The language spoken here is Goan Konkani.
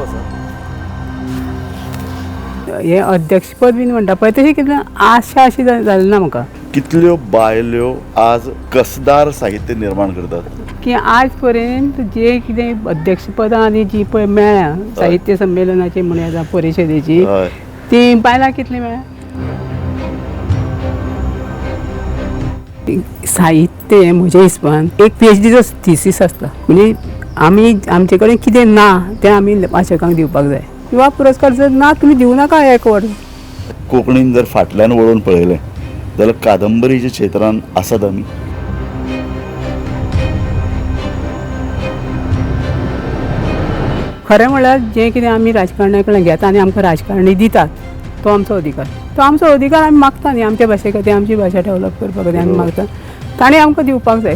आसा. हें अध्यक्षपद बीन म्हणटा पळय तशें कितें आशा अशी जाली ना म्हाका. कितल्यो बायल्यो आज कसदार साहित्य निर्माण करतात की आज पर्यंत जे कितें अध्यक्षपदां आनी जी पळय मेळ्ळ्या साहित्य संमेलनाची म्हणया जावं परिशदेची, ती बायलां कितली मेळ्ळ्या? साहित्य हें म्हज्या हिसपान एक PhDचो थिसीस आसता. म्हणजे आमी आमचे कडेन कितें ना तें आमी वाचकांक दिवपाक जाय. युवा पुरस्कार जर ना तुमी दिवं नाका एक वर्स. कोंकणीन जर फाटल्यान वळोवन पळयलें जाल्यार कादंबरीच्या क्षेत्रान आसात आमी. खरें म्हळ्यार जें कितें आमी राजकारण्या कडल्यान घेता आनी आमकां राजकारणी दितात तो आमचो अधिकार. तो आमचो अधिकार आमी मागता न्ही, आमच्या भाशे खातीर, आमची भाशा डेवलप करपा खातीर आमी मागता, ताणें आमकां दिवपाक जाय.